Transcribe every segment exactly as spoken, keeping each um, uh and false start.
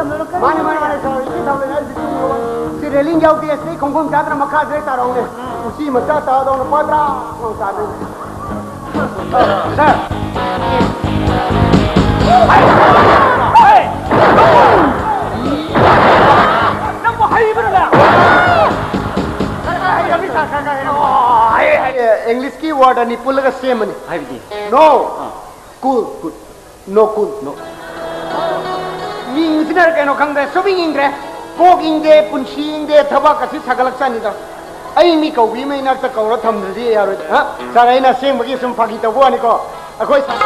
ꯃꯥꯅꯦ, ꯃꯥꯅꯦ, ꯃꯥꯅꯦ, ꯁꯥꯔ, ꯍꯧꯖꯤꯛꯀꯤ ꯊꯝꯕꯅꯦ, ꯍꯧꯖꯤꯛꯀꯤ ꯊꯝꯕꯅꯦ꯫ ꯁꯤ ꯔꯦꯂꯤꯡ ꯌꯥꯎꯗꯦ, ꯁꯤꯗꯩ ꯈꯣꯡꯐꯝ ꯆꯥꯗꯅ ꯃꯈꯥꯁꯤꯗ ꯇꯥꯔꯛꯎꯅꯦ꯫ ꯎꯆꯤ ꯃꯆꯥ ꯇꯥꯗꯧꯅ ꯄꯗ꯭ꯔꯥ ꯂꯥꯎ ꯇꯥꯗꯣꯏꯅꯦ꯫ ꯁꯥꯔ꯫ ꯅꯪꯕꯨ ꯍꯩꯕ꯭ꯔꯥ ꯅꯪ? ꯏꯪꯂꯤꯁꯀꯤ ꯋꯥꯔꯗ ꯑꯅꯤ ꯄꯨꯜꯂꯒ ꯁꯦꯝꯕꯅꯤ꯫ ꯍꯥꯏꯕꯗꯤ? ꯅꯣ꯫ ꯑꯥ꯫ ꯀꯨꯜ꯫ ꯀꯨꯜ꯫ ꯅꯣ ꯀꯨꯜ꯫ ꯅꯣ꯫ ꯃꯤ ꯏꯪꯁꯤꯟꯅꯔ ꯀꯩꯅꯣ ꯈꯪꯗ꯭ꯔꯦ, ꯁꯨꯝ ꯏꯪꯗ꯭ꯔꯦ꯫ ꯀꯣꯛ ꯏꯪꯗꯦ, ꯄꯨꯟꯁꯤ ꯏꯪꯗꯦ, ꯊꯕꯛ ꯑꯁꯤ ꯁꯥꯒꯠꯂꯛꯆꯅꯤꯗ꯫ ꯑꯩ ꯃꯤ ꯀꯧꯕꯤ ꯑꯃ ꯏꯅꯥꯛꯇ ꯀꯧꯔ ꯊꯝꯗ꯭ꯔꯗꯤ ꯌꯥꯔꯣꯏꯗ꯫ ꯍꯥ? ꯁꯥꯔ, ꯑꯩꯅ ꯑꯁꯦꯡꯕꯒꯤ ꯁꯨꯝ ꯐꯥꯒꯤ ꯇꯧꯕ ꯋꯥꯅꯤꯀꯣ꯫ ꯑꯩꯈꯣꯏ ꯁꯥꯔ,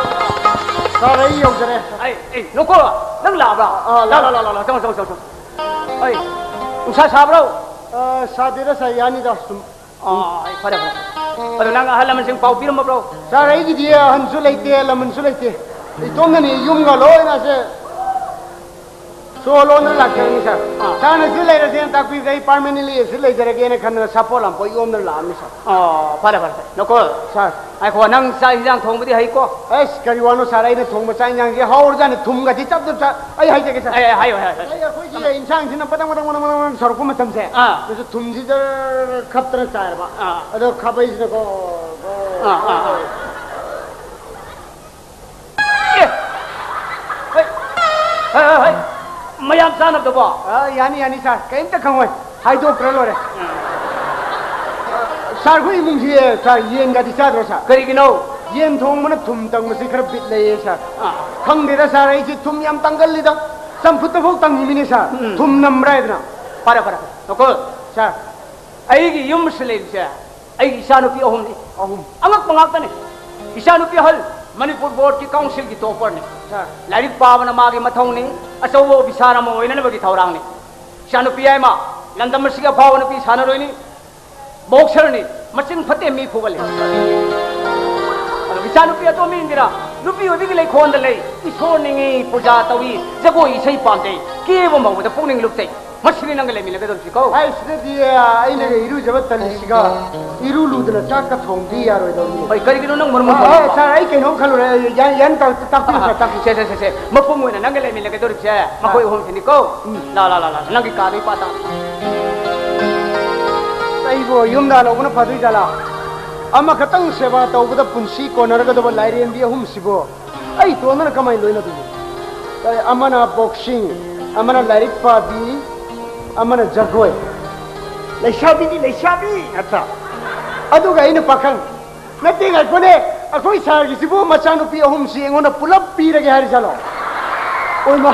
ꯁꯥꯔ, ꯑꯩ ꯌꯧꯖꯔꯦ꯫ ꯑꯩ, ꯑꯩ, ꯅꯣꯀꯣ, ꯅꯪ ꯂꯥꯛꯑꯕ꯭ꯔꯥ? ꯑꯥ, ꯂꯥꯛ-, ꯂꯥꯛ-, ꯂꯥꯛ-, ꯂꯥꯛ-, ꯂꯥꯛ-, ꯆꯪꯉꯣ, ꯆꯪꯉꯣ, ꯆꯪꯉꯣ, ꯆꯪꯉꯣ꯫ ꯑꯩ, ꯅꯨꯡꯁꯥ ꯁꯥꯕ꯭ꯔꯣ? ꯑꯥ, ꯁꯥꯗꯦꯗ ꯁꯥꯔ, ꯌꯥꯅꯤꯗ ꯁꯨꯝ꯫ ꯑꯥ, ꯑꯩ, ꯐꯔꯦ, ꯐꯔꯦ꯫ ꯑꯗꯣ ꯅꯪ ꯑꯍꯜ ꯂꯃꯟꯁꯤꯡ ꯄꯥꯎ ꯄꯤꯔꯝꯃꯕ꯭ꯔꯣ? ꯁꯥꯔ, ꯑꯩꯒꯤꯗꯤ ꯑꯍꯟꯁꯨ ꯂꯩꯇꯦ, ꯂꯃꯟꯁꯨ ꯂꯩꯇꯦ꯫ ꯏꯇꯣꯝꯅꯅꯤ ꯌꯨꯝꯒ ꯂꯣꯏꯅ ꯁꯦ ꯁꯣ ꯂꯣꯟꯗꯅ ꯂꯥꯛꯆꯔꯝꯃꯤ, ꯁꯥꯔ꯫ ꯑꯥ꯫ ꯁꯥꯔꯅ ꯁꯤ ꯂꯩꯔꯁꯦꯅ ꯇꯥꯛꯄꯤꯕꯗ ꯑꯩ ꯄꯥꯔꯃꯦꯅꯦꯟꯂꯤ ꯑꯁꯤ ꯂꯩꯖꯔꯒꯦꯅ ꯈꯟꯗꯅ ꯁꯥꯄꯣꯠ ꯂꯥꯝꯄꯣꯠ ꯌꯣꯝꯗꯅ ꯂꯥꯛꯑꯝꯃꯤ, ꯁꯥꯔ꯫ ꯑꯣ, ꯐꯔꯦ, ꯐꯔꯦ, ꯐꯔꯦ꯫ ꯅꯀꯣ꯫ ꯁꯥꯔ꯫ ꯉꯥꯏꯈꯣ, ꯅꯪ ꯆꯥꯛ ꯏꯟꯖꯥꯡ ꯊꯣꯡꯕꯗꯤ ꯍꯩꯀꯣ? ꯑꯁ, ꯀꯔꯤ ꯋꯥꯅꯣ, ꯁꯥꯔ, ꯑꯩꯅ ꯊꯣꯡꯕ ꯆꯥꯛ ꯏꯟꯖꯥꯡꯁꯦ ꯍꯥꯎꯔꯖꯥꯠꯅꯤ, ꯊꯨꯝꯒꯗꯤ ꯆꯞ ꯆꯞ ꯆꯥ-, ꯑꯩ ꯍꯥꯏꯖꯒꯦ, ꯁꯥꯔ꯫ ꯑꯦ, ꯑꯦ, ꯍꯥꯏꯌꯣ, ꯍꯥꯏꯌꯣ, ꯍꯥꯏꯌꯣ꯫ ꯉꯁꯥꯏ ꯑꯩꯈꯣꯏꯒꯤ ꯏꯟꯁꯥꯡꯁꯤꯅ ꯕꯗꯪ ꯕꯗꯪ ꯕꯗꯪ ꯕꯗꯪ ꯁꯧꯔꯛꯄ ꯃꯇꯝꯁꯦ, ꯑꯥ꯫ ꯑꯗꯨꯁꯨ ꯊꯨꯝꯁꯤ ꯖꯔ ꯈꯞꯇꯅ ꯆꯥꯏꯔꯕ꯫ ꯑꯥ꯫ ꯑꯗꯣ ꯈꯥꯕꯩꯁꯤꯅꯀꯣ, ꯑꯥ, ꯑꯥ, ꯑꯥ꯫ ꯑꯦ! ꯍꯩ! ꯍꯩ, ꯍꯩ, ꯍꯩ! ꯃꯌꯥꯝ ꯆꯥꯅꯕꯗꯀꯣ? ꯑ, ꯌꯥꯅꯤ, ꯌꯥꯅꯤ, ꯁꯥꯔ꯫ ꯀꯩꯝꯇ ꯈꯪꯉꯣꯏ꯫ ꯍꯥꯏꯗꯣꯛꯇ꯭ꯔ ꯂꯣꯏꯔꯦ꯫ ꯁꯥꯔ, ꯑꯩꯈꯣꯏ ꯏꯃꯨꯡꯁꯤ, ꯁꯥꯔ, ꯌꯦꯟꯒꯗꯤ ꯆꯥꯗ꯭ꯔꯣ, ꯁꯥꯔ? ꯀꯔꯤꯒꯤꯅꯣ? ꯌꯦꯟ ꯊꯣꯡꯕꯅ ꯊꯨꯝ ꯇꯪꯕꯁꯤ ꯈꯔ ꯕꯤꯠ ꯂꯩꯌꯦ, ꯁꯥꯔ꯫ ꯑꯥ꯫ ꯈꯪꯗꯦꯗ, ꯁꯥꯔ, ꯑꯩꯁꯦ ꯊꯨꯝ ꯌꯥꯝ ꯇꯪꯒꯜꯂꯤꯗ꯫ ꯆꯝꯐꯨꯠꯇꯐꯥꯎ ꯇꯪꯉꯤꯃꯤꯅꯦ, ꯁꯥꯔ꯫ ꯎꯝ꯫ ꯊꯨꯝ ꯅꯝꯕ꯭ꯔꯥ ꯍꯥꯏꯗꯅ꯫ ꯐꯔꯦ, ꯐꯔꯦ, ꯐꯔꯦ꯫ ꯅꯀꯨꯜ, ꯁꯥꯔ꯫ ꯑꯩꯒꯤ ꯌꯨꯝꯁꯤꯗ ꯂꯩꯕꯁꯦ ꯑꯩꯒꯤ ꯏꯆꯥꯅꯨꯄꯤ ꯑꯍꯨꯝꯅꯤ꯫ ꯑꯍꯨꯝ꯫ ꯑꯉꯛꯄ ꯉꯥꯛꯇꯅꯤ꯫ ꯏꯆꯥꯅꯨꯄꯤ ꯑꯍꯜ ꯃꯅꯤꯄꯨꯔ ꯕꯣꯔꯗꯀꯤ ꯀꯥꯎꯟꯁꯤꯜꯒꯤ ꯇꯣꯞꯄꯔꯅꯤ꯫ ꯁꯥꯔ꯫ ꯂꯥꯏꯔꯤꯛ ꯄꯥꯕꯅ ꯃꯥꯒꯤ ꯃꯊꯧꯅꯤ꯫ ꯑꯆꯧꯕ ꯑꯣꯐꯤꯁꯥꯔ ꯑꯃ ꯑꯣꯏꯅꯅꯕꯒꯤ ꯊꯧꯔꯥꯡꯅꯤ꯫ ꯏꯆꯥꯅꯨꯄꯤ ꯌꯥꯏꯃ ꯂꯝꯗꯝ ꯑꯁꯤꯒꯤ ꯑꯐꯥꯎꯕ ꯅꯨꯄꯤ ꯁꯥꯟꯅꯔꯣꯏꯅꯤ꯫ ꯕꯣꯛꯁꯔꯅꯤ꯫ ꯃꯆꯤꯟ ꯐꯠꯇꯦ, ꯃꯤ ꯐꯨꯒꯜꯂꯤ꯫ ꯑꯗꯨꯒ ꯏꯆꯥꯅꯨꯄꯤ ꯑꯇꯣꯝꯕꯤ ꯏꯟꯗꯤꯔꯥ ꯅꯨꯄꯤ ꯑꯣꯏꯕꯒꯤ ꯂꯩꯈꯣꯟꯗ ꯂꯩ꯫ ꯏꯁꯣꯔ ꯅꯤꯡꯉꯤ, ꯄꯨꯖꯥ ꯇꯧꯏ, ꯖꯒꯣꯏ ꯏꯁꯩ ꯄꯥꯝꯖꯩ, ꯀꯦꯕ ꯃꯧꯕꯗ ꯄꯨꯛꯅꯤꯡ ꯂꯨꯞꯆꯩ꯫ ꯃꯁꯤꯅꯤ ꯅꯪꯒ ꯂꯩꯃꯤꯟꯅꯒꯗꯧꯔꯤꯁꯤꯀꯣ꯫ ꯑꯩ ꯁꯤꯗꯗꯤ ꯑꯩꯅꯒ ꯏꯔꯨꯖꯕ ꯇꯜꯂꯤꯁꯤꯒ ꯏꯔꯨ ꯂꯨꯗꯅ ꯆꯥꯛꯀ ꯊꯣꯡꯕꯗꯤ ꯌꯥꯔꯣꯏꯗꯧꯔꯤꯅꯤ꯫ ꯍꯣꯏ, ꯀꯔꯤꯒꯤꯅꯣ ꯅꯪ ꯃꯔꯝ ꯑ, ꯃꯣꯛꯄ ꯑ, ꯁꯥꯔ, ꯑꯩ ꯀꯩꯅꯣꯝ ꯈꯜꯂꯨꯔꯦ꯫ ꯌꯥꯟ, ꯌꯥꯟ ꯇꯥ-, ꯇꯥꯛꯄꯤꯌꯨ, ꯁꯥꯔ, ꯇꯥꯛꯄꯤꯌꯨ꯫ ꯁꯦ, ꯁꯦ, ꯁꯦ, ꯁꯦ꯫ ꯃꯄꯨꯡ ꯑꯣꯏꯅ ꯅꯪꯒ ꯂꯩꯃꯤꯟꯅꯒꯗꯧꯔꯤꯕꯁꯦ ꯃꯈꯣꯏ ꯑꯍꯨꯝꯁꯤꯅꯤꯀꯣ꯫ ꯎꯝ꯫ ꯂꯥ, ꯂꯥ, ꯂꯥ, ꯂꯥ꯫ ꯅꯪꯒꯤ ꯀꯥꯗ ꯏꯄꯥ ꯇꯥ꯫ ꯑꯩꯕꯨ ꯌꯨꯝꯗ ꯍꯜꯂꯧꯕꯅ ꯐꯗꯣꯏ ꯖꯥꯠꯂꯥ? ꯑꯃꯈꯛꯇꯪ ꯁꯦꯕꯥ ꯇꯧꯕꯗ ꯄꯨꯟꯁꯤ ꯀꯣꯟꯅꯔꯒꯗꯕ ꯂꯥꯏꯔꯦꯝꯕꯤ ꯑꯍꯨꯝꯁꯤꯕꯨ ꯑꯩ ꯏꯇꯣꯟꯗꯅ ꯀꯃꯥꯏꯅ ꯂꯣꯏꯅꯗꯣꯏꯅꯣ? ꯑꯦ, ꯑꯃꯅ boxing, ꯑꯃꯅ ꯂꯥꯏꯔꯤꯛ ꯄꯥꯕꯤ, ꯑꯃꯅ ꯖꯒꯣꯏ꯫ ꯂꯩꯁꯥꯕꯤꯗꯤ ꯂꯩꯁꯥꯕꯤ ꯉꯥꯛꯇ꯫ ꯑꯗꯨꯒ ꯑꯩꯅ ꯄꯥꯈꯪ꯫ ꯅꯠꯇꯦ, ꯉꯥꯏꯈꯣꯅꯦ, ꯑꯩꯈꯣꯏ ꯁꯥꯔꯒꯤꯁꯤꯕꯨ ꯃꯆꯥꯅꯨꯄꯤ ꯑꯍꯨꯝꯁꯤ ꯑꯩꯉꯣꯟꯗ ꯄꯨꯂꯞ ꯄꯤꯔꯒꯦ ꯍꯥꯏꯔꯤꯖꯥꯠꯂꯣ? ꯑꯣꯏꯃꯥ,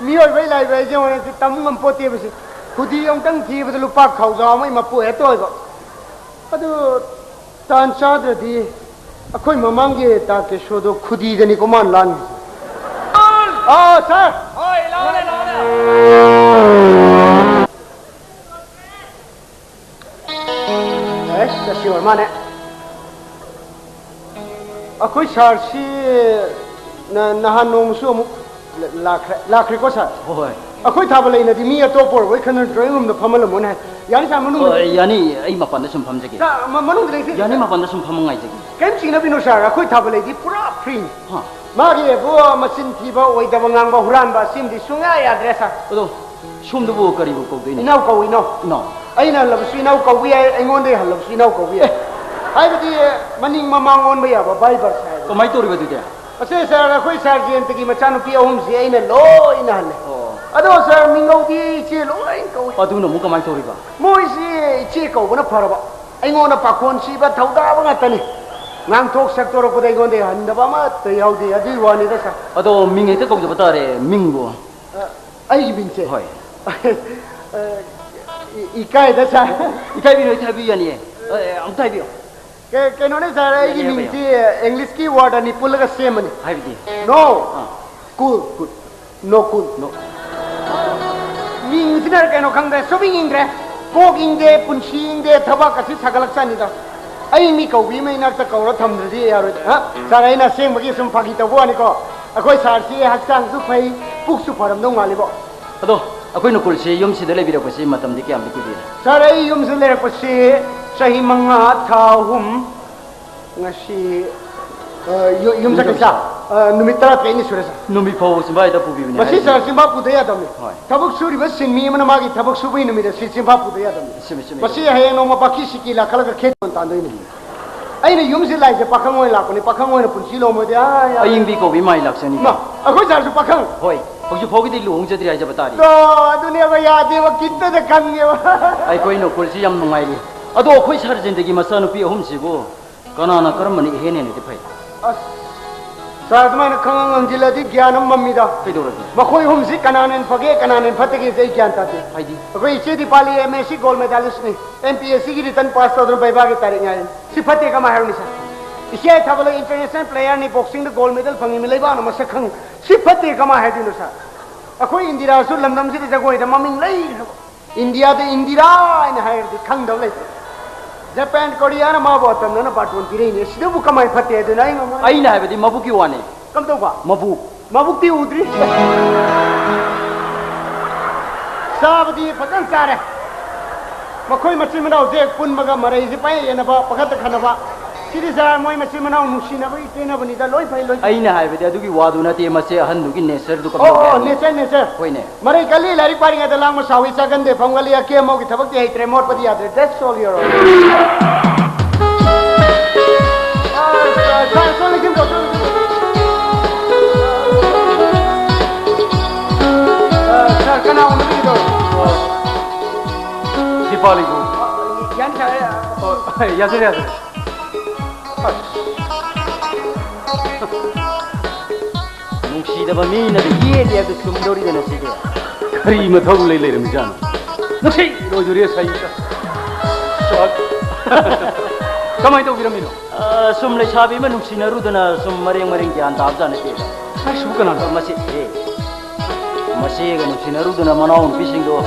ꯃꯤꯑꯣꯏꯕꯩ ꯂꯥꯏꯕ ꯍꯥꯏꯁꯦ ꯍꯣꯔꯦꯟꯁꯦ ꯇꯝ ꯉꯝꯄꯣꯠꯇꯦꯕꯁꯦ꯫ ꯈꯨꯗꯤ ꯑꯃꯨꯛꯇꯪ ꯊꯤꯕꯗ ꯂꯨꯄꯥ ꯈꯥꯎꯖꯥꯎ ꯑꯃꯒꯤ ꯃꯄꯨ ꯍꯦꯛꯇ ꯑꯣꯏꯕ꯫ ꯑꯗꯨ ꯇꯥꯟ ꯆꯥꯗ꯭ꯔꯗꯤ ꯑꯩꯈꯣꯏ ꯃꯃꯥꯡꯒꯤ ꯇꯥ ꯀꯦꯁꯣꯗꯣ ꯈꯨꯗꯤꯗꯅꯤꯀꯣ ꯃꯥꯅ ꯂꯥꯟꯒꯤꯁꯦ꯫ ꯑꯥ, ꯁꯥꯔ! ꯍꯣꯏ, ꯂꯥꯎꯅꯦ, ꯂꯥꯎꯅꯦ꯫ ꯑꯦꯁ, ꯑꯁꯤ ꯑꯣꯏꯔ ꯃꯥꯅꯦ꯫ ꯑꯩꯈꯣꯏ ꯁꯥꯔꯁꯤ ꯅ-, ꯅꯍꯥꯟ ꯅꯣꯡꯃꯁꯨ ꯑꯃꯨꯛ ꯂ-, ꯂꯥꯛꯈ꯭ꯔꯦ, ꯂꯥꯛꯈ꯭ꯔꯦꯀꯣ, ꯁꯥꯔ? ꯍꯣꯏ, ꯍꯣꯏ꯫ ꯑꯩꯈꯣꯏ ꯊꯥꯕ ꯂꯩꯅꯗꯤ ꯃꯤ ꯑꯇꯣꯞꯄ ꯑꯣꯏꯔꯕꯣꯏ ꯈꯟꯗꯨꯅ drawing roomꯗ ꯐꯝꯍꯜꯂꯝꯃꯣꯅꯦ ꯍꯥꯏ꯫ ꯌꯥꯅꯤ, ꯁꯥꯔ, ꯃꯅꯨꯡꯗ ꯍꯣꯏ, ꯌꯥꯅꯤ, ꯑꯩ ꯃꯄꯥꯟꯗ ꯁꯨꯝ ꯐꯝꯖꯒꯦ꯫ ꯁꯥꯔ, ꯃ-, ꯃꯅꯨꯡꯗ ꯂꯩꯁꯤ꯫ ꯌꯥꯅꯤ, ꯃꯄꯥꯟꯗ ꯁꯨꯝ ꯐꯝꯃ ꯉꯥꯏꯖꯒꯦ꯫ ꯀꯔꯤꯝ ꯆꯤꯡꯅꯕꯤꯅꯨ, ꯁꯥꯔ, ꯑꯩꯈꯣꯏ ꯊꯥꯕ ꯂꯩꯗꯤ ꯄꯨꯔꯥ freeꯅꯤ꯫ ꯍꯥ? ꯃꯥꯒꯤ ꯑꯕꯨ ꯃꯆꯤꯟ ꯊꯤꯕ, ꯑꯣꯏꯗꯕ ꯉꯥꯡꯕ, ꯍꯨꯔꯥꯟꯕ, ꯑꯁꯤꯃꯗꯤ ꯁꯨꯡꯌꯥ ꯌꯥꯗ꯭ꯔꯦ, ꯁꯥꯔ꯫ ꯑꯗꯣ, ꯁꯣꯝꯗꯕꯨ ꯀꯔꯤꯕꯨ ꯀꯧꯗꯣꯏꯅꯣ? ꯏꯅꯥꯎ ꯀꯧ, ꯏꯅꯥꯎ꯫ ꯏꯅꯥꯎ꯫ ꯑꯩꯅ ꯍꯜꯂꯕꯁꯨ ꯏꯅꯥꯎ ꯀꯧꯕ ꯌꯥꯏ, ꯑꯩꯉꯣꯟꯗꯒꯤ ꯍꯜꯂꯕꯁꯨ ꯏꯅꯥꯎ ꯀꯧꯕ ꯌꯥꯏ꯫ ꯑꯦ꯫ ꯍꯥꯏꯕꯗꯤ ꯃꯅꯤꯡ ꯃꯃꯥꯡ ꯑꯣꯟꯕ ꯌꯥꯕ vice versa ꯍꯥꯏꯕ꯫ ꯀꯃꯥꯏꯅ ꯇꯧꯔꯤꯕ ꯑꯗꯨꯗꯤ? ꯑꯁꯦ, ꯁꯥꯔ, ꯑꯩꯈꯣꯏ ꯁꯥꯔꯖꯦꯟꯇꯒꯤ ꯃꯆꯥꯅꯨꯄꯤ ꯑꯍꯨꯝꯁꯤ ꯑꯩꯅ ꯂꯣꯏꯅ ꯍꯜꯂꯦ꯫ ꯑꯣ꯫ ꯑꯗꯣ, ꯁꯥꯔ, ꯃꯤꯡꯒꯧꯗꯤ ꯏꯆꯦ ꯂꯣꯏ ꯀꯧꯏ꯫ ꯑꯗꯨꯅ ꯑꯃꯨꯛ ꯀꯃꯥꯏꯅ ꯇꯧꯔꯤꯕ? ꯃꯣꯏꯁꯤ ꯏꯆꯦ ꯀꯧꯕꯅ ꯐꯔꯕ꯫ ꯑꯩꯉꯣꯟꯗ ꯄꯥꯈꯣꯟ ꯁꯤꯕ ꯊꯧꯗꯥꯕ ꯉꯥꯛꯇꯅꯤ꯫ ꯉꯥꯡꯊꯣꯛ ꯁꯛꯇꯣꯔꯛꯄꯗ ꯑꯩꯉꯣꯟꯗ ꯍꯟꯗꯕ ꯑꯃꯠꯇ ꯌꯥꯎꯗꯦ꯫ ꯑꯗꯨꯒꯤ ꯋꯥꯅꯤꯗ, ꯁꯥꯔ꯫ ꯑꯗꯣ, ꯃꯤꯡ ꯍꯦꯛꯇ ꯀꯧꯖꯕ ꯇꯥꯔꯦ, ꯃꯤꯡꯕꯨ? ꯑ, ꯑꯩꯒꯤ ꯃꯤꯡꯁꯦ? ꯍꯣꯏ꯫ ꯑ, ꯏ-, ꯏꯀꯥꯏꯗ, ꯁꯥꯔ꯫ ꯏꯀꯥꯏꯕꯤꯅꯨ, ꯏꯀꯥꯏꯕꯤꯌꯨ, ꯌꯥꯅꯤꯌꯦ꯫ ꯑ, ꯑꯃꯨꯛꯇ ꯍꯥꯏꯕꯤꯌꯨ꯫ ꯀ-, ꯀꯩꯅꯣꯅꯦ, ꯁꯥꯔ, ꯑꯩꯒꯤ ꯌꯥꯅꯤ, ꯍꯥꯏꯕꯤꯌꯨ꯫ ꯃꯤꯡꯁꯤ Englishꯀꯤ word ꯑꯅꯤ ꯄꯨꯜꯂꯒ ꯁꯦꯝꯕꯅꯤ꯫ ꯍꯥꯏꯕꯗꯤ? No꯫ ꯑꯥ꯫ Cool꯫ Cool꯫ No cool꯫ No꯫ ꯃꯤꯡꯁꯤꯅ ꯀꯩꯅꯣ ꯈꯪꯗ꯭ꯔꯦ, ꯁꯨꯝ ꯏꯪꯗ꯭ꯔꯦ꯫ ꯀꯣꯛ ꯏꯪꯗꯦ, ꯄꯨꯟꯁꯤ ꯏꯪꯗꯦ, ꯊꯕꯛ ꯑꯁꯤ ꯁꯥꯒꯠꯂꯛꯆꯥꯅꯤꯗ꯫ ꯑꯩ ꯃꯤ ꯀꯧꯕꯤ ꯑꯃ ꯏꯅꯥꯛꯇ ꯀꯧꯔ ꯊꯝꯗ꯭ꯔꯗꯤ ꯌꯥꯔꯣꯏꯗ꯫ ꯍꯥ? ꯁꯥꯔ, ꯑꯩꯅ ꯑꯁꯦꯡꯕꯒꯤ ꯁꯨꯝ ꯐꯥꯒꯤ ꯇꯧꯕ ꯋꯥꯅꯤꯀꯣ꯫ ꯑꯩꯈꯣꯏ ꯁꯥꯔꯁꯤ ꯍꯛꯆꯥꯡꯁꯨ ꯐꯩ, ꯄꯨꯛꯁꯨ ꯐꯔꯝꯗꯧ ꯃꯥꯜꯂꯤꯕꯣ꯫ ꯑꯗꯣ, ꯑꯩꯈꯣꯏ ꯅꯣꯀꯨꯜꯁꯤ ꯌꯨꯝꯁꯤꯗ ꯂꯩꯕꯤꯔꯛꯄꯁꯤ ꯃꯇꯝꯗꯤ ꯀꯌꯥꯝꯗꯤ ꯀꯨꯏꯕꯤꯔꯦ? ꯁꯥꯔ, ꯑꯩ ꯌꯨꯝꯁꯤꯗ ꯂꯩꯔꯛꯄꯁꯤ ꯆꯍꯤ ꯃꯉꯥ, ꯊꯥ ꯑꯍꯨꯝ꯫ ꯉꯁꯤ, ꯑ, ꯌꯨ-, ꯌꯨꯝ ꯌꯨꯝ ꯆꯠꯈꯤꯕ ꯆꯠꯈꯤꯕ? ꯁꯥꯔ, ꯑ, ꯅꯨꯃꯤꯠ ꯇꯔꯥ ꯇꯔꯦꯠꯅꯤ ꯁꯨꯔꯦ, ꯁꯥꯔ꯫ ꯅꯨꯃꯤꯠ ꯐꯥꯎꯕ ꯆꯤꯝꯕꯥ ꯍꯦꯛꯇ ꯄꯨꯕꯤꯕꯅꯦ ꯃꯁꯤ, ꯍꯥꯏꯔꯤꯁꯦ꯫ ꯁꯥꯔ, ꯆꯤꯝꯕꯥ ꯄꯨꯗ ꯌꯥꯗꯕꯅꯤ꯫ ꯍꯣꯏ꯫ ꯊꯕꯛ ꯁꯨꯔꯤꯕ ꯁꯤꯟꯃꯤ ꯑꯃꯅ ꯃꯥꯒꯤ ꯊꯕꯛ ꯁꯨꯕꯒꯤ ꯅꯨꯃꯤꯠ ꯑꯁꯤ ꯆꯤꯝꯕꯥ ꯄꯨꯗ ꯌꯥꯗꯕꯅꯤ꯫ ꯆꯨꯝꯃꯤ, ꯆꯨꯝꯃꯤ, ꯃꯁꯤ ꯆꯨꯝꯃꯤ꯫ ꯍꯌꯦꯡ ꯅꯣꯡꯃ ꯕꯥꯀꯤ ꯁꯤꯀꯤ ꯂꯥꯛꯈꯠꯂꯒ ꯈꯦꯠ ꯇꯥꯟꯗꯣꯏꯅꯤ꯫ ꯑꯩꯅ ꯌꯨꯝꯁꯤ ꯂꯥꯛꯏꯁꯦ ꯄꯥꯈꯪ ꯑꯣꯏꯅ ꯂꯥꯛꯄꯅꯤ, ꯄꯥꯈꯪ ꯑꯣꯏꯅ ꯄꯨꯟꯁꯤ ꯂꯣꯝꯃꯣꯏꯗꯤ, ꯑꯥ, ꯌꯥ-, ꯑꯌꯤꯡꯕꯤ ꯀꯧꯕꯤ ꯃꯥꯏ ꯂꯥꯛꯆꯅꯤ꯫ ꯃꯥ, ꯑꯩꯈꯣꯏ ꯁꯥꯔꯁꯨ ꯄꯥꯈꯪ꯫ ꯍꯣꯏ, ꯍꯧꯖꯤꯛ ꯐꯥꯎꯒꯤꯗꯤ ꯂꯨꯍꯣꯡꯖꯗ꯭ꯔꯤ ꯍꯥꯏꯖꯕ ꯇꯥꯔꯦ꯫ ꯇꯣ, ꯑꯗꯨꯅꯦꯕ ꯌꯥꯗꯦꯕ, ꯈꯤꯠꯇꯗ ꯈꯪꯉꯦꯕ꯫ ꯑꯩꯈꯣꯏ ꯅꯣꯀꯨꯜꯁꯤ ꯌꯥꯝ ꯅꯨꯡꯉꯥꯏꯔꯤ꯫ ꯑꯗꯣ ꯑꯩꯈꯣꯏ ꯁꯥꯔ ꯖꯤꯟꯗꯒꯤ ꯃꯆꯥꯅꯨꯄꯤ ꯑꯍꯨꯝꯁꯤꯕꯨ ꯀꯅꯥꯅ ꯀꯔꯝꯕꯅ ꯏꯍꯦꯟ ꯍꯦꯟꯅꯗꯤ ꯐꯩ? ꯑꯁ, ꯁꯥꯔ, ꯑꯗꯨꯃꯥꯏꯅ ꯈꯪꯉ ꯉꯥꯡꯁꯤꯜꯂꯗꯤ ꯒ꯭ꯌꯥꯟ ꯑꯃ ꯃꯝꯃꯤꯗ꯫ ꯀꯩꯗꯧꯔꯒꯦ? ꯃꯈꯣꯏ ꯑꯍꯨꯝꯁꯤ ꯀꯅꯥꯅ ꯍꯦꯟꯅ ꯐꯒꯦ, ꯀꯅꯥꯅ ꯍꯦꯟꯅ ꯐꯠꯇꯒꯦꯁꯦ ꯑꯩ ꯒ꯭ꯌꯥꯟ ꯇꯥꯗꯦ꯫ ꯍꯥꯏꯗꯤ? ꯑꯩꯈꯣꯏ ꯏꯆꯦ ꯗꯤꯄꯥꯂꯤ M S C gold medalist ꯅꯤ, M P S C ꯒꯤ written pass ꯇꯧꯗꯨꯅ ꯕꯩꯕꯥꯒꯤ ꯇꯥꯔꯤꯛ ꯉꯥꯏꯔꯤ꯫ ꯁꯤ ꯐꯠꯇꯦ ꯀꯃꯥꯏ ꯍꯥꯏꯔꯨꯅꯤ, ꯁꯥꯔ? ꯏꯆꯦ ꯊꯕꯂꯩ international player ꯅꯤ, boxing ꯗ gold medal ꯐꯪꯉꯤꯃꯤ, ꯂꯩꯕꯥꯛꯅ ꯃꯁꯛ ꯈꯪꯉꯤ꯫ ꯁꯤ ꯐꯠꯇꯦ ꯀꯃꯥꯏ ꯍꯥꯏꯗꯣꯏꯅꯣ, ꯁꯥꯔ? ꯑꯩꯈꯣꯏ ꯏꯟꯗꯤꯔꯥꯁꯨ ꯂꯝꯗꯝꯁꯤꯗ ꯖꯒꯣꯏꯗ ꯃꯃꯤꯡ ꯂꯩꯈ꯭ꯔꯕ꯫ ꯏꯟꯗꯤꯌꯥꯗ ꯏꯟꯗꯤꯔꯥ ꯍꯥꯏꯅ ꯍꯥꯏꯔꯗꯤ ꯈꯪꯗꯕ ꯂꯩꯇꯦ꯫ ꯖꯄꯥꯟ, ꯀꯣꯔꯤꯌꯥꯅ ꯃꯥꯕꯨ ꯑꯇꯝꯅꯅ ꯕꯥꯇꯣꯟ ꯄꯤꯔꯛꯏꯅꯦ꯫ ꯁꯤꯗꯕꯨ ꯀꯃꯥꯏꯅ ꯐꯠꯇꯦ ꯍꯥꯏꯗꯣꯏꯅꯣ? ꯑꯩ ꯉꯝꯃꯣꯏ꯫ ꯑꯩꯅ ꯍꯥꯏꯕꯗꯤ ꯃꯕꯨꯛꯀꯤ ꯋꯥꯅꯤ꯫ ꯀꯝꯗꯧꯕ? ꯃꯕꯨꯛ꯫ ꯃꯕꯨꯛꯇꯤ ꯎꯗ꯭ꯔꯤ꯫ ꯆꯥꯕꯗꯤ ꯐꯖꯅ ꯆꯥꯔꯦ꯫ ꯃꯈꯣꯏ ꯃꯆꯤꯟ ꯃꯅꯥꯎꯁꯦ ꯄꯨꯟꯕꯒ ꯃꯔꯩꯁꯦ ꯄꯪꯌꯦꯠ ꯌꯦꯠꯅꯕ, ꯄꯪꯈꯠꯇ ꯈꯠꯅꯕ꯫ ꯁꯤꯗꯤ ꯁꯥꯔ, ꯃꯣꯏ ꯃꯆꯤꯟ ꯃꯅꯥꯎ ꯅꯨꯡꯁꯤꯅꯕꯒꯤ ꯀꯦꯅꯕꯅꯤꯗ, ꯂꯣꯏ ꯐꯩ, ꯂꯣꯏ ꯐꯩ꯫ ꯑꯩꯅ ꯍꯥꯏꯕꯗꯤ ꯑꯗꯨꯒꯤ ꯋꯥꯗꯨ ꯅꯠꯇꯦ, ꯃꯁꯦ ꯑꯍꯟꯗꯨꯒꯤ nature ꯗꯨ ꯑꯣ, ꯀꯝꯗꯧꯒꯦ ꯑꯣ, ꯍꯥꯏꯕꯅꯤ꯫ Nature, nature꯫ ꯍꯣꯏꯅꯦ꯫ ꯃꯔꯩ ꯀꯜꯂꯤ, ꯂꯥꯏꯔꯤꯛ ꯄꯥꯔꯤꯉꯩꯗ ꯂꯥꯡꯕ ꯁꯥꯎꯏ, ꯆꯥꯒꯟꯗꯦ, ꯐꯝꯒꯜꯂꯤ, ꯑꯀꯦ ꯑꯃꯧꯒꯤ ꯊꯕꯛꯇꯤ ꯍꯩꯇ꯭ꯔꯦ, ꯃꯣꯠꯄꯗꯤ ꯌꯥꯗ꯭ꯔꯦ꯫ That's all your order꯫ ꯑ, ꯁꯥꯔ, ꯁꯥꯔ, ꯁꯣꯝꯗ ꯁꯤꯝ ꯇꯧ, ꯁꯣꯝꯗ ꯁꯤꯝ ꯇꯧ꯫ ꯑ, ꯁꯥꯔ, ꯀꯅꯥ ꯑꯣꯏꯕꯤꯒꯗꯧꯔꯦ? ꯗꯤꯄꯥꯂꯤꯕꯨ꯫ ꯌꯥꯅꯤ, ꯁꯥꯔ꯫ ꯑꯣ, ꯌꯥꯖꯔꯦ, ꯌꯥꯖꯔꯦ꯫ ꯅꯨꯡꯁꯤꯗꯕ ꯃꯤꯅꯗꯤ ꯌꯦꯠꯂꯤ ꯍꯥꯏꯕꯗꯨ ꯆꯨꯝꯗꯧꯔꯤꯗꯅ ꯁꯤꯗꯤ꯫ ꯀꯔꯤ ꯃꯊꯧ ꯂꯩ ꯂꯩꯔꯝꯃꯤꯖꯥꯠꯅꯣ? ꯅꯨꯡꯁꯤ ꯂꯣꯏꯗꯣꯔꯦ ꯁꯥꯏꯗ꯫ ꯀꯃꯥꯏꯅ ꯇꯧꯕꯤꯔꯝꯃꯤꯅꯣ? ꯑ, ꯁꯨꯝ ꯂꯩꯁꯥꯕꯤ ꯑꯃ ꯅꯨꯡꯁꯤꯅꯔꯨꯗꯅ ꯁꯨꯝ ꯃꯔꯦꯡ ꯃꯔꯦꯡ ꯒ꯭ꯌꯥꯟ ꯇꯥꯕꯖꯥꯠ ꯅꯠꯇꯦꯗ꯫ ꯑꯩꯁꯤꯕꯨ ꯀꯅꯥꯅꯣ? ꯃꯁꯤ, ꯑꯦ, ꯃꯆꯦꯒ ꯅꯨꯡꯁꯤꯅꯔꯨꯗꯅ ꯃꯅꯥꯎ ꯅꯨꯄꯤꯁꯤꯡꯗꯣ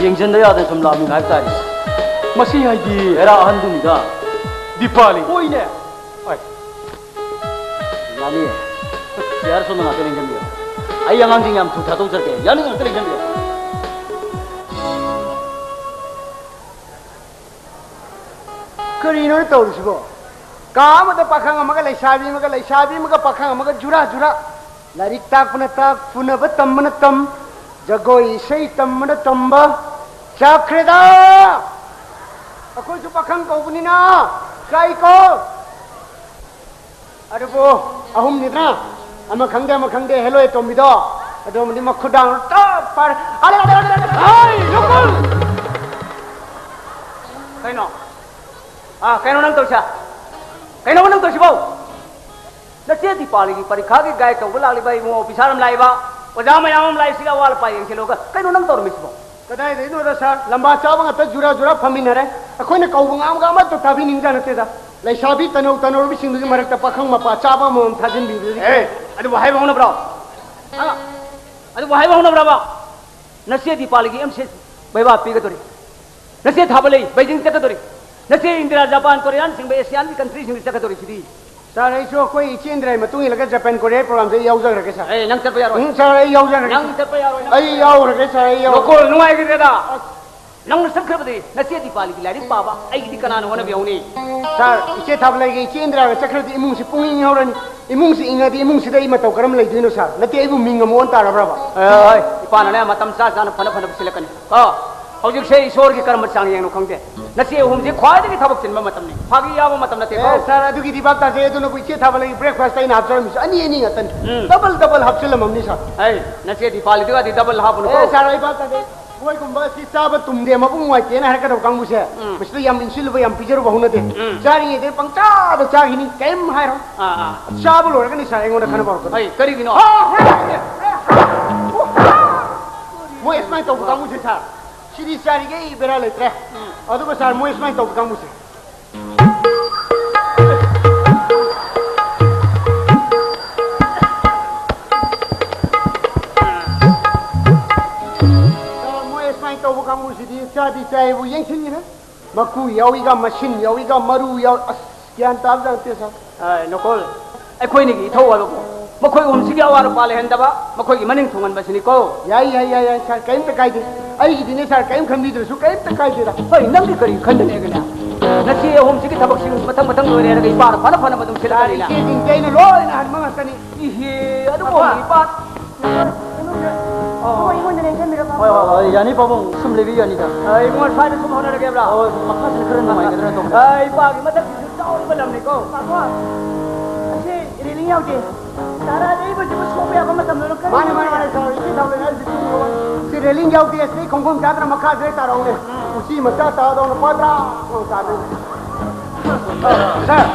ꯌꯦꯡꯁꯤꯟꯗ ꯌꯥꯗꯅ ꯁꯨꯝ ꯂꯥꯛꯃꯤꯕ ꯍꯥꯏꯕ ꯇꯥꯔꯦ꯫ ꯃꯁꯤ ꯍꯥꯏꯗꯤ? ꯍꯦꯔꯥ ꯑꯍꯟꯗꯨꯅꯤꯗ꯫ ꯗꯤꯄꯥꯂꯤ꯫ ꯍꯣꯏꯅꯦ꯫ ꯑꯥꯏ꯫ ꯌꯥꯅꯤꯌꯦ꯫ ꯆꯤꯌꯥꯔ ꯁꯣꯝꯗ ꯉꯥꯛꯇ ꯂꯦꯡꯁꯤꯟꯕꯤꯌꯣ꯫ ꯑꯩ ꯑꯉꯥꯡꯁꯤꯡ ꯌꯥꯝ ꯊꯨ ꯊꯥꯗꯣꯛꯆꯔꯛꯀꯦ꯫ ꯌꯥꯅꯤ, ꯉꯥꯛꯇ ꯂꯦꯡꯁꯤꯟꯕꯤꯌꯣ꯫ ꯀꯔꯤꯅꯣ ꯇꯧꯔꯤꯁꯤꯕꯣ? ꯀꯥ ꯑꯃꯗ ꯄꯥꯈꯪ ꯑꯃꯒ ꯂꯩꯁꯥꯕꯤ ꯑꯃꯒ, ꯂꯩꯁꯥꯕꯤ ꯑꯃꯒ ꯄꯥꯈꯪ ꯑꯃꯒ ꯖꯨꯔꯥ ꯖꯨꯔꯥ꯫ ꯂꯥꯏꯔꯤꯛ ꯇꯥꯛꯄꯅ ꯇꯥꯛ, ꯐꯨꯅꯕ ꯇꯝꯕꯅ ꯇꯝ, ꯖꯒꯣꯏ ꯏꯁꯩ ꯇꯝꯕꯅ ꯇꯝꯕ꯫ ꯆꯥꯛꯈ꯭ꯔꯦꯗ! ꯑꯩꯈꯣꯏꯁꯨ ꯄꯥꯈꯪ ꯀꯧꯕꯅꯤꯅ ꯆꯥꯏꯀꯣ꯫ ꯑꯗꯨꯕꯨ ꯑꯍꯨꯝꯅꯤꯗꯅ, ꯑꯃ ꯈꯪꯗꯦ, ꯑꯃ ꯈꯪꯗꯦ, ꯍꯦꯂꯣꯏ ꯑꯇꯣꯝꯕꯤꯗꯣ, ꯑꯗꯨꯃꯗꯤ ꯃꯈꯨꯗꯥꯡ ꯇꯞ ꯄꯥꯏꯔ, ꯑꯂꯦ, ꯑꯂꯦ, ꯑꯂꯦ, ꯑꯂꯦ, ꯑꯂꯦ! ꯍꯩ, ꯅꯣꯀꯨꯜ! ꯀꯩꯅꯣ? ꯑꯥ, ꯀꯩꯅꯣ ꯅꯪ ꯇꯧꯔꯤꯁꯦ? ꯀꯩꯅꯣ ꯅꯪ ꯇꯧꯔꯤꯁꯤꯕꯣ? ꯅꯆꯦ ꯗꯤꯄꯥꯂꯤꯒꯤ ꯄꯔꯤꯈꯥꯒꯤ ꯒꯥꯏꯗ ꯇꯧꯕ ꯂꯥꯛꯂꯤꯕ ꯏꯕꯨꯡꯉꯣ ꯑꯣꯐꯤꯁꯥꯔ ꯑꯃ ꯂꯥꯛꯏꯕ, ꯑꯣꯖꯥ ꯃꯌꯥꯝ ꯑꯃ ꯂꯥꯛꯏꯁꯤꯒ ꯑꯋꯥ ꯑꯄꯥ ꯌꯦꯡꯁꯤꯜꯂꯨꯒ, ꯀꯩꯅꯣ ꯅꯪ ꯇꯧꯔꯝꯃꯤꯁꯤꯕꯣ? ꯀꯗꯥꯏꯗꯩꯅꯣꯗ ꯁꯥꯔ, ꯂꯝꯕꯥ ꯆꯥꯕ ꯉꯥꯛꯇ ꯖꯨꯔꯥ ꯖꯨꯔꯥ ꯐꯝꯃꯤꯟꯅꯔꯦ꯫ ꯑꯩꯈꯣꯏꯅ ꯀꯧꯕ ꯉꯥꯡꯕꯒ ꯑꯃꯠꯇ ꯇꯥꯕꯤꯅꯤꯡꯖꯥ ꯅꯠꯇꯦꯗ꯫ ꯂꯩꯁꯥꯕꯤ ꯇꯅꯧ ꯇꯅꯧꯔꯕꯤꯁꯤꯡꯗꯨꯒꯤ ꯃꯔꯛꯇ ꯄꯥꯈꯪ ꯃꯄꯥ ꯆꯥꯕ ꯑꯃꯃꯝ ꯊꯥꯖꯤꯟꯕꯤꯕꯗꯒꯤ ꯑꯦ, ꯑꯗꯨꯕꯨ ꯍꯥꯏꯕ ꯍꯧꯅꯕ꯭ꯔꯣ? ꯑ, ꯑꯗꯨꯕꯨ ꯍꯥꯏꯕ ꯍꯧꯅꯕ꯭ꯔꯕ? ꯅꯆꯦ ꯗꯤꯄꯥꯂꯤꯒꯤ ꯑꯦꯝ ꯁꯤ ꯑꯦꯁ ꯚꯩꯕꯥ ꯄꯤꯒꯗꯣꯔꯤ꯫ ꯅꯆꯦ ꯊꯥꯕ ꯂꯩ, ꯕꯩꯖꯤꯡ ꯆꯠꯀꯗꯣꯔꯤ꯫ ꯅꯆꯦ ꯏꯟꯗꯤꯔꯥ ꯖꯄꯥꯟ, ꯀꯣꯔꯤꯌꯥꯟ ꯆꯤꯡꯕ ꯑꯦꯁꯤꯌꯥꯟꯒꯤ ꯀꯟꯇ꯭ꯔꯤꯁꯤꯡꯗ ꯆꯠꯀꯗꯣꯔꯤꯁꯤꯗꯤ꯫ ꯁꯥꯔ, ꯑꯩꯁꯨ ꯑꯩꯈꯣꯏ ꯏꯆꯦ ꯏꯟꯗꯤꯔꯥꯒꯤ ꯃꯇꯨꯡ ꯏꯜꯂꯒ ꯖꯄꯥꯟ ꯀꯣꯔꯤꯌꯥ ꯄ꯭ꯔꯣꯒ꯭ꯔꯥꯝꯁꯦ ꯑꯩ ꯌꯥꯎꯖꯈ꯭ꯔꯒꯦ, ꯁꯥꯔ꯫ ꯑꯦ, ꯅꯪ ꯆꯠꯄ ꯌꯥꯔꯣꯏ꯫ ꯎꯝ, ꯁꯥꯔ, ꯑꯩ ꯌꯥꯎꯖꯈ꯭ꯔꯒꯦ, ꯅꯪ ꯁꯥꯔ꯫ ꯆꯠꯄ ꯌꯥꯔꯣꯏ, ꯅꯪ ꯑꯩ ꯆꯠꯄ ꯌꯥꯔꯣꯏ꯫ ꯌꯥꯎꯈ꯭ꯔꯒꯦ, ꯁꯥꯔ, ꯑꯩ ꯌꯥꯎ- ꯅꯣꯀꯣꯜ, ꯅꯨꯡꯉꯥꯏꯈꯤꯗ꯭ꯔꯦꯗ꯫ ꯑꯁ꯫ ꯅꯪꯅ ꯆꯠꯈ꯭ꯔꯕꯗꯤ ꯅꯆꯦ ꯗꯤꯄꯥꯂꯤꯒꯤ ꯂꯥꯏꯔꯤꯛ ꯄꯥꯕ ꯑꯩꯒꯤꯗꯤ ꯀꯅꯥꯅ ꯍꯣꯠꯅꯕꯤꯍꯧꯅꯤ? ꯁꯥꯔ, ꯏꯆꯦ ꯊꯥꯕ ꯂꯩꯒꯦ, ꯏꯆꯦ ꯏꯟꯗꯤꯔꯥꯒ ꯆꯠꯈ꯭ꯔꯗꯤ ꯏꯃꯨꯡꯁꯤ ꯄꯨꯡꯏꯪ ꯏꯪꯍꯧꯔꯅꯤ꯫ ꯏꯃꯨꯡꯁꯤ ꯏꯪꯉꯗꯤ ꯏꯃꯨꯡꯁꯤꯗ ꯑꯩ ꯃꯇꯧ ꯀꯔꯝ ꯂꯩꯗꯣꯏꯅꯣ, ꯁꯥꯔ? ꯅꯠꯇꯦ, ꯑꯩꯕꯨ ꯃꯤꯡ ꯑꯃ ꯑꯣꯟ ꯇꯥꯔꯕ꯭ꯔꯕ? ꯑꯦ, ꯏꯄꯥꯅꯅꯦ ꯃꯇꯝ ꯆꯥ ꯆꯥꯅ ꯐꯅ ꯐꯅꯕ ꯁꯤꯜꯂꯛꯀꯅꯤ꯫ ꯀꯣ, ꯍꯧꯖꯤꯛꯁꯦ ꯏꯁꯣꯔꯒꯤ ꯀꯔꯝꯕ ꯆꯥꯡ ꯌꯦꯡꯅꯣ ꯈꯪꯗꯦ꯫ ꯅꯆꯦ ꯑꯍꯨꯝꯁꯦ ꯈ꯭ꯋꯥꯏꯗꯒꯤ ꯊꯕꯛ ꯆꯤꯟꯕ ꯃꯇꯝꯅꯤ꯫ ꯐꯥꯒꯤ ꯌꯥꯕ ꯃꯇꯝ ꯅꯠꯇꯦꯀꯣ꯫ ꯑꯦ, ꯁꯥꯔ, ꯑꯗꯨꯒꯤꯗꯤ ꯚꯥꯞ ꯇꯥꯖꯩ꯫ ꯑꯗꯨꯅꯕꯨ ꯏꯆꯦ ꯊꯥꯕ ꯂꯩꯒꯤ ꯕ꯭ꯔꯦꯛꯐꯥꯁꯇ ꯑꯩꯅ ꯍꯥꯞꯆꯔꯝꯃꯤꯁꯦ ꯑꯅꯤ ꯑꯅꯤ ꯉꯥꯛꯇꯅꯤ꯫ ꯎꯝ꯫ ꯗꯕꯜ ꯗꯕꯜ ꯍꯥꯞꯆꯤꯜꯂꯝꯃꯕꯅꯤ, ꯁꯥꯔ꯫ ꯑꯩ, ꯅꯆꯦ ꯗꯤꯄꯥꯂꯤꯗꯨꯒꯗꯤ ꯗꯕꯜ ꯍꯥꯞꯄꯨꯅꯨꯀꯣ꯫ ꯑꯦ, ꯁꯥꯔ, ꯑꯩ ꯚꯥꯞ ꯇꯥꯖꯩ꯫ ꯃꯣꯏꯒꯨꯝꯕ ꯑꯁꯤ ꯆꯥꯕ ꯇꯨꯝꯗꯦ, ꯃꯕꯨꯛ ꯅꯨꯡꯉꯥꯏꯇꯦꯅ ꯍꯥꯏꯔꯛꯀꯗꯕ ꯀꯥꯡꯕꯨꯁꯦ, ꯎꯝ꯫ ꯃꯁꯤꯗ ꯌꯥꯝ ꯏꯟꯁꯤꯜꯂꯨꯕ, ꯌꯥꯝ ꯄꯤꯖꯔꯨꯕ ꯍꯧꯅꯗꯦ꯫ ꯎꯝ꯫ ꯆꯥꯔꯤꯉꯩꯗ ꯄꯪꯆꯥꯗ ꯆꯥꯈꯤꯅꯤ, ꯀꯩꯝ ꯍꯥꯏꯔꯣꯏ꯫ ꯑꯥ, ꯑꯥ꯫ ꯆꯥꯕ ꯂꯣꯏꯔꯒꯅꯤ, ꯁꯥꯔ, ꯑꯩꯉꯣꯟꯗ ꯈꯟꯅꯕ ꯍꯧꯔꯛꯀꯗꯣꯏꯁꯦ꯫ ꯑꯩ, ꯀꯔꯤꯒꯤꯅꯣ? ꯃꯣꯏ ꯑꯁꯨꯃꯥꯏꯅ ꯇꯧꯕ ꯀꯥꯡꯕꯨꯁꯦ, ꯁꯥꯔ, ꯁꯤꯗꯤ ꯆꯥꯔꯤꯈꯩ ꯕꯦꯔꯥ ꯂꯩꯇ꯭ꯔꯦ꯫ ꯎꯝ꯫ ꯑꯗꯨꯒ, ꯁꯥꯔ, ꯃꯣꯏ ꯑꯁꯨꯃꯥꯏꯅ ꯇꯧꯕ ꯀꯥꯡꯕꯨꯁꯦ, ꯁꯥꯔ, ꯃꯣꯏ ꯑꯁꯨꯃꯥꯏꯅ ꯇꯧꯕ ꯀꯥꯡꯕꯨꯁꯤꯗꯤ ꯆꯥꯗꯤ ꯆꯥꯏꯕꯨ ꯌꯦꯡꯁꯤꯟꯈꯤꯅ ꯃꯀꯨ ꯌꯥꯎꯏꯒ, ꯃꯁꯤꯟ ꯌꯥꯎꯏꯒ, ꯃꯔꯨ ꯌꯥꯎ-, ꯑꯁ, ꯒ꯭ꯌꯥꯟ ꯇꯥꯕꯖꯥꯠ ꯅꯠꯇꯦ, ꯁꯥꯔ꯫ ꯑꯥ, ꯅꯣꯀꯣꯜ, ꯑꯩꯈꯣꯏꯅꯤꯒꯤ ꯏꯊꯧ ꯍꯥꯏꯕꯕꯨ ꯃꯈꯣꯏ ꯑꯍꯨꯝꯁꯤꯒꯤ ꯑꯋꯥꯠ ꯑꯄꯥ ꯂꯩꯍꯟꯗꯕ, ꯃꯈꯣꯏꯒꯤ ꯃꯅꯤꯡ ꯊꯨꯡꯍꯟꯕꯁꯤꯅꯤꯀꯣ꯫ ꯌꯥꯏ, ꯌꯥꯏ, ꯌꯥꯏ, ꯌꯥꯏ, ꯁꯥꯔ, ꯀꯔꯤꯝꯇ ꯀꯥꯏꯗꯦ꯫ ꯑꯩꯒꯤꯗꯤꯅꯦ, ꯁꯥꯔ, ꯀꯔꯤꯝ ꯈꯟꯕꯤꯗ꯭ꯔꯁꯨ ꯀꯔꯤꯝꯇ ꯀꯥꯏꯗꯦꯗ꯫ ꯍꯣꯏ, ꯅꯪꯗꯤ ꯀꯔꯤ ꯈꯟꯗꯅꯦꯒꯅꯦ? ꯅꯆꯦ ꯑꯍꯨꯝꯁꯤꯒꯤ ꯊꯕꯛꯁꯤꯡ ꯃꯊꯪ ꯃꯊꯪ ꯂꯣꯏꯔꯦ ꯍꯥꯏꯔꯒ ꯏꯄꯥꯅ ꯐꯅ ꯐꯅ ꯑꯗꯨꯝ ꯁꯤꯜꯂꯛꯀꯅꯤꯅ꯫ ꯏꯆꯦꯁꯤꯡꯁꯦ ꯑꯩꯅ ꯂꯣꯏꯅ ꯍꯟꯕ ꯉꯥꯛꯇꯅꯤ꯫ ꯏꯍꯦ, ꯑꯗꯨꯕꯨ ꯑꯄꯥ꯫ ꯏꯄꯥ꯫ ꯀꯩꯅꯣꯁꯦ, ꯑꯣ꯫ ꯑꯩꯉꯣꯟꯗ ꯂꯦꯡꯁꯤꯟꯕꯤꯔꯣ, ꯄꯥꯕꯨꯡ꯫ ꯍꯣꯏ, ꯍꯣꯏ, ꯍꯣꯏ, ꯌꯥꯅꯤ, ꯄꯥꯕꯨꯡ꯫ ꯁꯨꯝ ꯂꯩꯕꯤꯌꯨ, ꯌꯥꯅꯤꯗ꯫ ꯑ, ꯏꯕꯨꯡꯉꯣ, ꯁ꯭ꯋꯥꯏꯗ ꯁꯨꯝ ꯍꯣꯠꯅꯔꯒꯦꯕ꯭ꯔꯥ? ꯍꯣꯏ, ꯃꯈꯥꯁꯤꯅ ꯈꯔ ꯅꯨꯡꯉꯥꯏꯒꯗ꯭ꯔꯥ ꯇꯧꯕꯅꯦ꯫ ꯑ, ꯏꯄꯥꯒꯤ ꯃꯊꯛꯁꯤꯁꯨ ꯆꯥꯎꯔꯤꯕ ꯂꯝꯅꯤꯀꯣ꯫ ꯄꯥꯕꯨꯡ, ꯑꯁꯤ ꯔꯦꯂꯤꯡ ꯌꯥꯎꯗꯦ꯫ ꯇꯔꯥꯗ ꯏꯕꯁꯤꯕꯨ ꯁꯣꯛꯄ ꯌꯥꯕ ꯃꯇꯝꯗꯨꯅ ꯀꯔꯤ ꯃꯥꯅꯤ, ꯃꯥꯅꯤ, ꯃꯥꯅꯤ, ꯁꯥꯔ, ꯏꯆꯦ ꯊꯥꯎ ꯂꯩꯅ ꯑꯩꯁꯨ ꯆꯨꯝꯃꯕꯅꯤ꯫ ꯁꯤ ꯔꯦꯂꯤꯡ ꯌꯥꯎꯗꯦ, ꯑꯁꯤꯗꯩ ꯈꯣꯡꯐꯝ ꯆꯥꯗꯅ ꯃꯈꯥꯁꯤꯗꯩ ꯇꯥꯔꯛꯎꯅꯦ꯫ ꯎꯆꯤ ꯃꯆꯥ ꯇꯥꯗꯧꯅ ꯄꯗ꯭ꯔꯥ ꯂꯥꯎꯅ ꯇꯥꯗꯣꯏꯅꯦ꯫ ꯁꯥꯔ꯫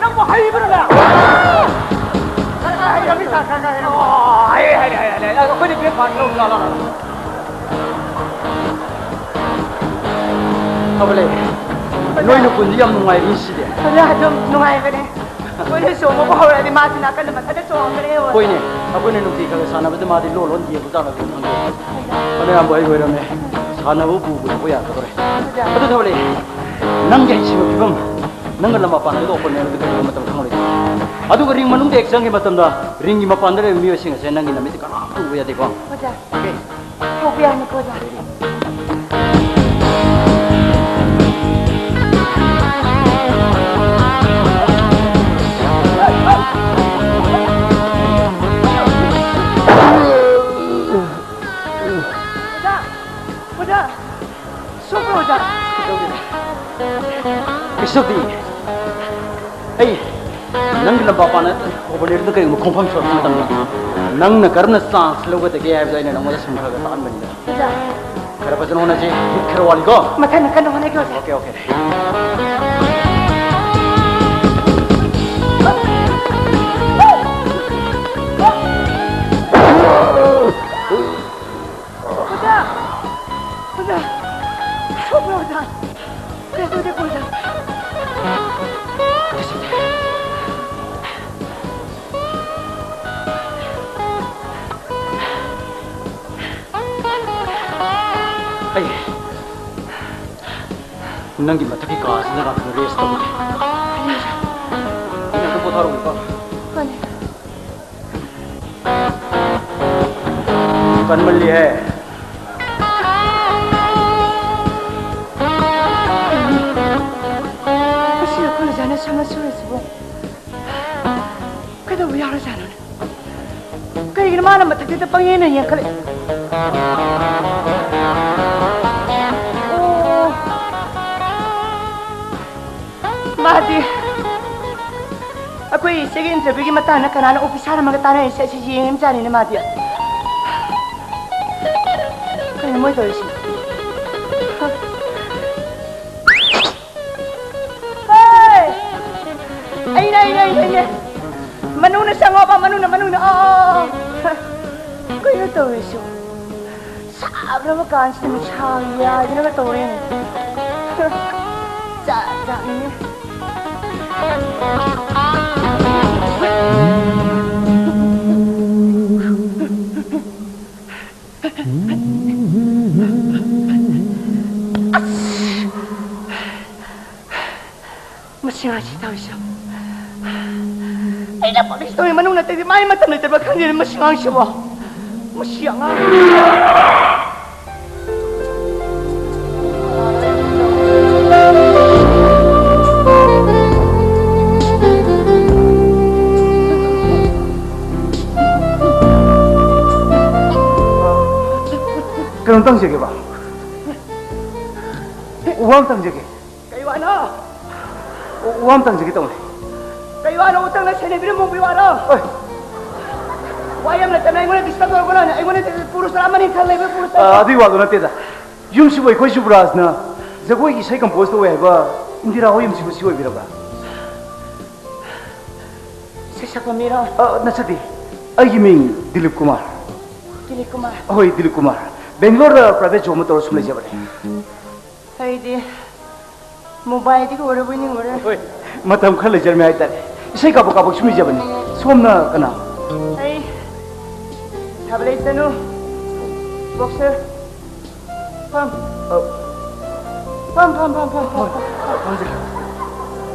ꯅꯪꯕꯨ ꯍꯩꯕ꯭ꯔꯥꯅꯦ? ꯍꯩꯔꯝꯃꯤ, ꯁꯥꯔ, ꯈꯔ ꯈꯔ ꯍꯩꯔꯝꯃꯤ꯫ ꯑꯣ, ꯍꯩ, ꯍꯩ, ꯍꯩ, ꯍꯩ, ꯍꯩ꯫ ꯑꯩꯈꯣꯏꯗꯤ ꯕ꯭ꯔꯦꯛꯐꯥꯁ ꯂꯧ ꯂꯥꯎ, ꯂꯥꯎ, ꯂꯥꯎ꯫ ꯐꯕ ꯂꯩ꯫ ꯅꯣꯏꯅ ꯀꯨꯟꯗꯤ ꯌꯥꯝ ꯅꯨꯡꯉꯥꯏꯔꯤ ꯁꯤꯗꯤ꯫ ꯑꯗꯨ ꯑꯗꯨꯝ ꯅꯨꯡꯉꯥꯏꯕꯅꯦ꯫ ꯑꯩꯈꯣꯏꯅ ꯆꯣꯡꯕꯕꯨ ꯍꯧꯔꯗꯤ ꯃꯥꯁꯨ ꯅꯥꯀꯟꯗ ꯃꯊꯟꯇ ꯆꯣꯡꯉꯛꯀꯅꯦꯕ꯫ ꯍꯣꯏꯅꯦ, ꯑꯩꯈꯣꯏꯅ ꯅꯨꯡꯇꯤ ꯈꯔ ꯈꯔ ꯁꯥꯟꯅꯕꯗ ꯃꯥꯗꯤ ꯂꯣꯟ ꯂꯣꯟ ꯌꯦꯡꯕ ꯆꯥꯡ ꯑꯗꯨꯝ ꯈꯪꯗꯦ꯫ ꯐꯅꯌꯥꯝꯕꯨ ꯍꯩꯕ ꯑꯣꯏꯔꯝꯃꯦ꯫ ꯁꯥꯟꯅꯕ ꯄꯨꯕ ꯄꯨꯕ ꯌꯥꯒꯗꯧꯔꯦ꯫ ꯑꯗꯨ ꯊꯕ ꯂꯩ, ꯅꯪꯒꯤ ꯍꯩꯁꯤꯡꯕ ꯐꯤꯕꯝ, ꯅꯪꯒ ꯂꯝ ꯃꯄꯥꯟꯗ ꯑꯣꯄꯣꯅꯦꯟꯗꯨ ꯀꯩꯗꯧꯕ ꯃꯇꯝ ꯈꯪꯂꯣꯏꯗꯣꯏꯅꯣ? ꯑꯗꯨꯒ ꯔꯤꯡ ꯃꯅꯨꯡꯗ ꯍꯦꯛ ꯆꯪꯒꯤ ꯃꯇꯝꯗ ꯔꯤꯡꯒꯤ ꯃꯄꯥꯟꯗ ꯂꯩꯕ ꯃꯤꯑꯣꯏꯁꯤꯡ ꯑꯁꯦ ꯅꯪꯒꯤ ꯅꯃꯤꯠꯇ ꯀꯅꯥꯝꯇ ꯎꯕ ꯌꯥꯗꯦꯀꯣ? ꯑꯣꯖꯥ, ꯊꯣꯛꯄ ꯌꯥꯅꯤꯀꯣ, ꯑꯣꯖꯥ? ꯑꯣꯖꯥ! ꯑꯣꯖꯥ! ꯁꯣꯛꯄ꯭ꯔꯣ, ꯑꯣꯖꯥ? ꯀꯩꯁꯨ ꯇꯧꯗꯦ꯫ ꯑꯩ ꯅꯪꯒꯤ ꯂꯝꯄꯥꯛ ꯄꯥꯅ ꯑꯣꯄꯣꯅꯦꯟꯗ ꯀꯔꯤꯒꯨꯝꯕ ꯈꯣꯡꯐꯝ ꯁꯣꯔꯛꯄ ꯃꯇꯝꯗ ꯅꯪꯅ ꯀꯔꯝꯅ ꯆꯥꯟꯁ ꯂꯧꯒꯗꯒꯦ ꯍꯥꯏꯕꯗꯣ ꯑꯩꯅ ꯅꯪꯉꯣꯟꯗ ꯁꯨꯝ ꯈꯔ ꯈꯔ ꯇꯥꯛꯍꯟꯕꯅꯤꯗ꯫ ꯑꯣꯖꯥ꯫ ꯈꯔ ꯐꯖꯅ ꯍꯣꯠꯅꯁꯤ꯫ ꯃꯤꯅꯤꯠ ꯈꯔ ꯋꯥꯠꯂꯤꯀꯣ꯫ ꯃꯊꯪꯗ ꯀꯟꯅ ꯍꯣꯠꯅꯒꯦ, ꯑꯣꯖꯥ꯫ Okay, okay. ꯑꯣꯖꯥ! ꯑꯣꯖꯥ! ꯁꯣꯛꯄ꯭ꯔꯣ, ꯑꯣꯖꯥ? ꯀꯩꯁꯨ ꯇꯧꯗꯦꯀꯣ, ꯑꯣꯖꯥ? ꯑꯩ ꯅꯪꯒꯤ ꯃꯊꯛꯀꯤ ꯀꯥꯁꯤꯗ ꯉꯥꯛꯇꯪ ꯔꯦꯁ ꯇꯧꯒꯦ꯫ ꯉꯥꯛꯇꯪ ꯄꯣꯊꯥꯔꯨꯒꯦꯀꯣ꯫ ꯍꯣꯏ꯫ ꯀꯟꯃꯜꯂꯤꯍꯦ꯫ ꯃꯁꯤ ꯑꯩꯈꯣꯏ ꯑꯣꯖꯥꯅ ꯁꯨꯝ ꯁꯨꯔꯤꯁꯤꯕꯣ? ꯀꯩꯗꯧꯕ ꯌꯥꯎꯔꯖꯥꯠꯅꯣꯅꯦ? ꯀꯔꯤꯒꯤꯅꯣ ꯃꯥꯅ ꯃꯊꯛꯇ ꯄꯪꯌꯦꯡꯅ ꯌꯦꯡꯈꯠꯂꯛꯏ? ꯑꯣ꯫ ꯃꯥꯗꯤ ꯑꯩꯈꯣꯏ ꯏꯆꯦꯒꯤ interview ꯒꯤ ꯃꯇꯥꯡꯗ ꯀꯅꯥꯅꯣ officer ꯑꯃꯒ ꯇꯥꯟꯅꯔꯤꯁꯦ ꯑꯁꯤ ꯌꯦꯡꯉꯤꯕꯖꯥꯠꯅꯤꯅꯦ ꯃꯥꯗꯤ꯫ ꯀꯩꯅꯣ ꯃꯣꯏ ꯇꯧꯔꯤꯁꯤ? ꯍꯣꯏ! ꯑꯩꯅꯦ, ꯑꯩꯅꯦ, ꯑꯩꯅꯦ, ꯑꯩꯅꯦ꯫ ꯃꯅꯨꯡꯗ ꯆꯪꯉꯣꯕ, ꯃꯅꯨꯡꯗ, ꯃꯅꯨꯡꯗ꯫ ꯑꯣ, ꯑꯣ, ꯑꯣ꯫ ꯀꯩꯅꯣ ꯇꯧꯔꯤꯁꯤꯕꯣ? ꯁꯥꯈ꯭ꯔꯕ ꯀꯥꯟꯁꯤꯗ ꯅꯨꯡꯁꯥꯒ ꯌꯥꯏꯗꯅꯒ ꯇꯧꯔꯦꯅꯦ꯫ ꯖꯥꯠ ꯖꯥꯠꯅꯤꯅꯦ꯫ ꯑꯁ! ꯃꯁꯤ ꯑꯉꯥꯡꯁꯤ ꯇꯧꯔꯤꯁꯤꯕꯣ? ꯑꯩꯅ ꯄꯪꯂꯩ ꯇꯧꯔꯤ ꯃꯅꯨꯡ ꯅꯠꯇꯗꯤ ꯃꯥꯏ ꯃꯇꯝ ꯂꯩꯇꯕ ꯈꯪꯗꯦꯅꯦ ꯃꯁꯤ ꯑꯉꯥꯡꯁꯤꯕꯣ꯫ ꯃꯁꯤ ꯑꯉꯥꯡ꯫ ꯀꯩꯅꯣꯝꯇ ꯍꯪꯖꯒꯦꯕ꯫ ꯋꯥ ꯑꯝꯇ ꯍꯪꯖꯒꯦ꯫ ꯀꯩ ꯋꯥꯅꯣ? ꯋꯥ ꯑꯝꯇ ꯍꯪꯖꯒꯦ ꯇꯧꯅꯦ꯫ ꯀꯩ ꯋꯥꯅꯣ? ꯎꯇꯪꯅ ꯁꯦꯟꯅꯕꯤꯔꯝꯃꯣ, ꯀꯩ ꯋꯥꯅꯣ? ꯑꯣꯏ꯫ ꯋꯥ ꯌꯥꯝ ꯅꯠꯇꯅ ꯑꯩꯉꯣꯟꯗ disturb ꯇꯧꯔꯛꯀꯅꯨ꯫ ꯑꯩꯉꯣꯟꯗ ꯄꯨꯔꯨꯁ ꯇꯔꯥꯃꯔꯤ ꯈꯜ ꯂꯩꯕ ꯄꯨꯔꯨꯁ ꯑ, ꯇꯔꯥꯃꯔꯤ꯫ ꯑꯗꯨꯒꯤ ꯋꯥꯗꯨ ꯅꯠꯇꯦꯗ꯫ ꯌꯨꯝꯁꯤꯕꯨ ꯑꯩꯈꯣꯏ ꯌꯨꯕꯔꯥꯖꯅ ꯖꯒꯣꯏꯒꯤ ꯏꯁꯩ compose ꯇꯧꯋꯦ ꯍꯥꯏꯕ ꯏꯟꯗꯤꯔꯥ ꯍꯣꯏ ꯌꯨꯝꯁꯤꯕꯨ ꯁꯤ ꯑꯣꯏꯕꯤꯔꯕ꯭ꯔꯥ? ꯏꯁꯩ ꯁꯛꯄ ꯃꯤꯔꯣ? ꯑ, ꯅꯠꯆꯗꯦ꯫ ꯑꯩꯒꯤ ꯃꯤꯡ ꯗꯤꯂꯤꯞ ꯀꯨꯃꯥꯔ꯫ ꯗꯤꯂꯤꯞ ꯀꯨꯃꯥꯔ? ꯍꯣꯏ, ꯗꯤꯂꯤꯞ ꯀꯨꯃꯥꯔ꯫ ꯕꯦꯡꯒ꯭ꯂꯣꯔꯗ private job ꯑꯃ ꯇꯧꯔ ꯁꯨꯝ ꯂꯩꯖꯕꯅꯦ꯫ ꯑꯩꯗꯤ ꯃꯨꯝꯕꯥꯏꯗꯒꯤ ꯑꯣꯏꯔꯕꯣꯏ ꯅꯤꯡꯉꯨꯔꯦ꯫ ꯍꯣꯏ, ꯃꯇꯝ ꯈꯔ ꯂꯩꯖꯔꯝꯃꯦ ꯍꯥꯏꯇꯥꯔꯦ꯫ ꯏꯁꯩ ꯀꯥꯞꯄ ꯀꯥꯞꯄ ꯁꯨꯝ ꯂꯩꯖꯕꯅꯦ꯫ ꯁꯣꯝꯅ ꯀꯅꯥ? ꯑꯩ ꯊꯥꯕꯂꯩ ꯆꯅꯨ, boxer꯫ ꯐꯝ꯫ ꯑ꯫ ꯐꯝ, ꯐꯝ, ꯐꯝ, ꯐꯝ, ꯐꯝ꯫ ꯍꯣꯏ, ꯐꯝꯖꯒꯦ꯫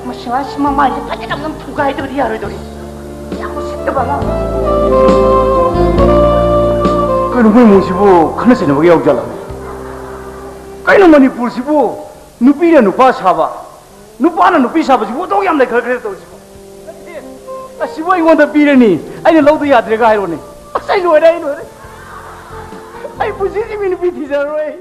ꯃꯁꯤ ꯑꯉꯥꯡꯁꯤ ꯃꯃꯥꯏꯁꯦ ꯐꯖꯅ ꯑꯃꯨꯛ ꯊꯨꯒꯥꯏꯗꯕꯗꯤ ꯌꯥꯔꯣꯏꯗꯧꯔꯤ꯫ ꯌꯥꯝ ꯎꯁꯤꯠꯇꯕ ꯑꯉꯥꯡ꯫ ꯀꯩꯅꯣ, ꯃꯣꯏ ꯏꯃꯨꯡꯁꯤꯕꯨ ꯈꯠꯅ ꯆꯩꯅꯕꯒ ꯌꯥꯎꯖꯥꯠꯂꯅꯦ? ꯀꯩꯅꯣ, ꯃꯅꯤꯄꯨꯔꯁꯤꯕꯨ ꯅꯨꯄꯤꯅ ꯅꯨꯄꯥ ꯁꯥꯕ, ꯅꯨꯄꯥꯅ ꯅꯨꯄꯤ ꯁꯥꯕꯁꯤꯕꯨ ꯃꯇꯧ ꯌꯥꯝ ꯂꯩꯈ꯭ꯔꯈ꯭ꯔꯦ ꯇꯧꯔꯤꯁꯤꯕꯨ꯫ ꯅꯠꯇꯦ, ꯑꯁꯤꯕꯨ ꯑꯩꯉꯣꯟꯗ ꯄꯤꯔꯅꯤ, ꯑꯩꯅ ꯂꯧꯗ ꯌꯥꯗ꯭ꯔꯦꯒ ꯍꯥꯏꯔꯣꯅꯦ꯫ ꯑꯁ, ꯑꯩ ꯂꯣꯏꯔꯦ, ꯑꯩ ꯂꯣꯏꯔꯦ꯫ ꯑꯩ ꯄꯨꯟꯁꯤꯁꯤ ꯃꯤ ꯅꯨꯄꯤ ꯊꯤꯖꯔꯔꯣꯏ꯫